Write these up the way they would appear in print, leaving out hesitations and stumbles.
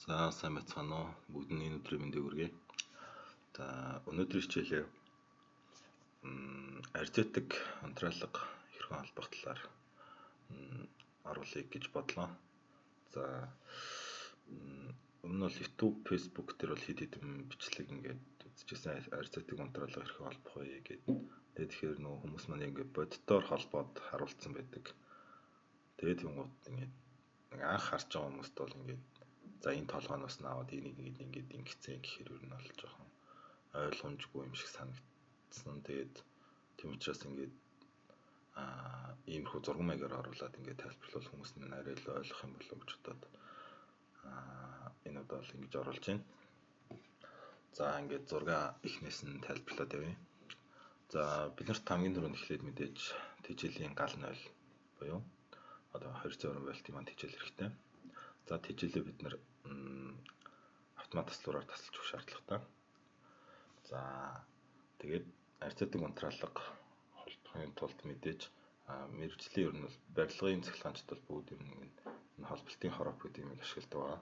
За сайн байцгаана уу? Бүгдэнд энэ өдрийн мэндийг хүргэе. За өнөөдрийн хичээлээр аритметик унтраалга хэрхэн холбох талаар оруулъя гэж бодлоо. За өмнө нь бол YouTube, Facebook дээр бол хэд хэдэн бичлэг ингээд үзчихсэн, аритметик унтраалга хэрхэн холбох вэ гээд. Тэгээд тэгэхээр нөгөө хүмүүс маань ингээд боддоор холбоод харуулсан байдаг. Тэгээд тэнгуут ингээд анх харж байгаа хүмүүст бол ингээд за энэ толгойноос нь аваад энийг ингээд ингээд ингэцэн гэхээр ер нь бол жоохон ойлгомжгүй юм шиг санагдсан. Тэгээд тийм учраас ингээд иймэрхүү зурган маягаар оруулаад ингээд тайлбарлавал хүмүүс нь арай илүү ойлгох юм болов уу гэж бодоод энэ удаа бол ингэж оруулж байна. За ингээд зураг эхнээс нь тайлбарлаад явъя. За бид нарт хамгийн түрүүнд эхлээд мэдээж тэжээлийн гал 0 буюу одоо 220 вольтын маань тэжээл хэрэгтэй. За тэжээлээ бид нар автомат таслуураар тасалж өгөх шаардлагатай. За тэгээд аритметик унтраалга холбохын тулд мэдээж мэргэжлийн ер нь бол барилгын цахилгаанчид бол бүгд ер нь энэ холболтын хороп гэдэг юмыг ашигладаг байгаа.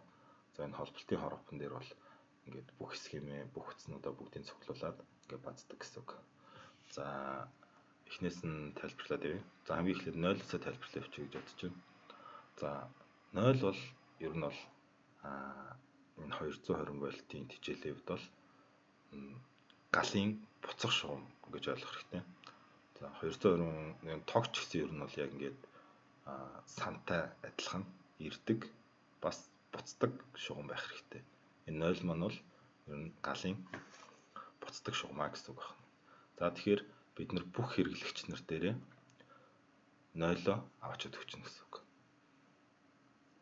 За энэ холболтын хоропон дээр бол ингээд бүх схемээ, бүх утаснуудаа бүгдийг цуглуулад ингээд баздаг гэсэн үг. За эхнээс нь тайлбарлаад явъя. За хамгийн эхлээд 0-аас тайлбарлаа явчих гэж бодож байна. За 0 бол ер нь бол энэ 220 вольтын тэжээлийн хувьд бол галын буцах шугам гэж ойлгох хэрэгтэй. За 220 тогч гэсэн ер нь бол яг ингээд сантай адилхан ирдэг бас буцдаг шугам байх хэрэгтэй. Энэ 0 маань бол ер нь галын буцдаг шугамаа гэсэн үг байна. За тэгэхээр бид нар бүх хэрэглэгч нар дээрээ 0-оо авчиад өгчнө гэсэн үг.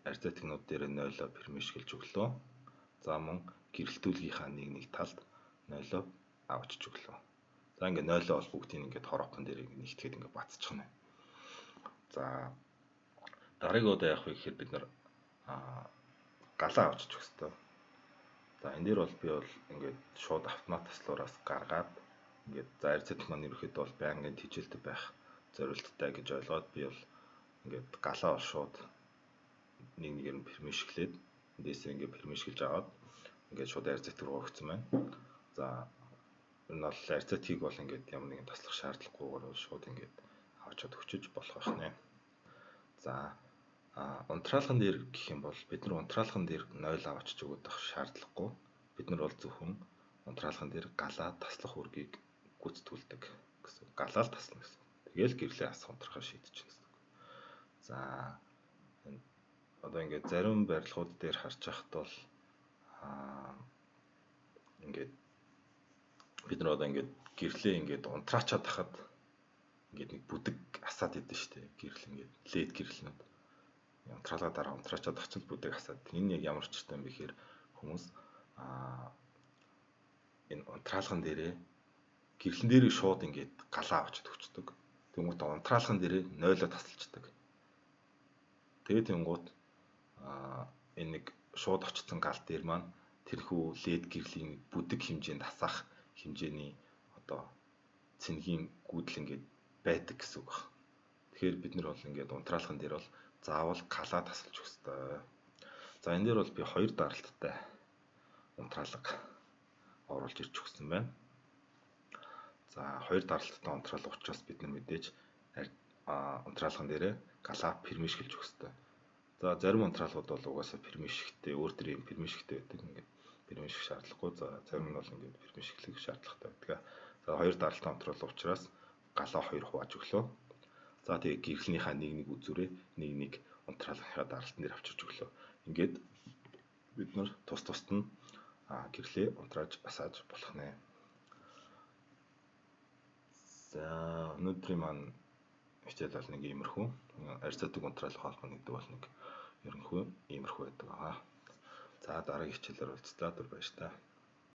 Аритметикнууд дээр 0-оо пермишгэлж өглөө. За мөн гэрэлтүүлгийнхаа нэг нэг талд 0-оо авчиж өглөө. За ингээд 0-оо бол бүгдийг ингээд хоропон дээр нэгтгэхэд ингээд бацчихна. За дараагийн удаа яах вэ гэхээр бид нар галаа авчиж өгөх ёстой. За энэ дээр бол би бол ингээд шууд автомат таслуураас гаргаад ингээд за аритметик маань ерөнхийдөө бол байнгын тэжээлтэй байх зорилттой гэж ойлгоод би бол ингээд галаа бол шууд нэг нэгээр нь пермишглээд эндээсээ ингээд пермишгэлж аваад ингээд шууд аритметик руу өгсөн байна. За энэ бол аритметикийг бол ингээд ямар нэгэн таслах шаардлагагүйгээр шууд ингээд авчиад өгчөж болох байх нэ. За унтраалган дээр гэх юм бол бид нар унтраалган дээр 0 авчиж өгöd авах шаардлагагүй. Бид нар бол зөвхөн унтраалган дээр галаа таслах үүргийг гүйцэтгүүлдэг гэсэн. Галаа л таслана гэсэн. Тэгээл гэрлээ асах унтрахаар шийдчихнэ гэсэн. За одоо ингээд зарим барилгууд дээр харж байхад бол ингээд бид нар одоо ингээд гэрлээ ингээд унтраачаад хахад ингээд нэг бүдэг асаад идэв шүү дээ. Гэрэл ингээд лед гэрлэнүүд унтраалгаа дараа унтраачаад очил бүдэг асаад. Энэ яг ямар учиртай юм бэ гэхээр хүмүүс энэ унтраалган дээрээ гэрлэн дээрээ шууд ингээд галаа авчид өгчдөг. Тэнгүүт унтраалган дээрээ 0-оо тасалчдаг. Тэгээд тэнгуут энэ нэг шууд очсон гал дээр маань тэрхүү лед гэрлийн бүдэг хэмжээнд асаах хэмжээний одоо цэнгийн гүйдэл ингээд байдаг гэсэн үг байна. Тэгэхээр бид нар бол ингээд унтраалган дээр бол заавал галаа тасалж өгөх ёстой. За энэ дээр бол би хоёр даралттай унтраалга оруулж ирж өгсөн байна. За хоёр даралттай унтраалга учраас бид нар мэдээж унтраалган дээрээ галаа пермишгэлж өгөх ёстой. За зарим унтраалгууд бол угаасаа пермишгтэй, өөр төрлийн пермишгтэй байдаг. Ингээд пермишгэх шаардлагагүй. За зарим нь бол ингээд пермишгэлэх шаардлагатай байдаг. За хоёр даралттай унтраалга учраас галаа хоёр хувааж өглөө. За тэгээ гэрлэнийхаа нэг нэг үзүүрээ нэг нэг унтраалгынхаа даралтан дээр авчирч өглөө. Ингээд бид нар тус тусад нь гэрлээ унтрааж асааж болох нэ. За өнөөдрийн маань хичээл бол нэг иймэрхүү аритметик унтраалга холбоно гэдэг бол нэг ерөнхий иймэрхүү байдаг аа. За дараагийн хичээлээр уулзлаа. Түр баяр та.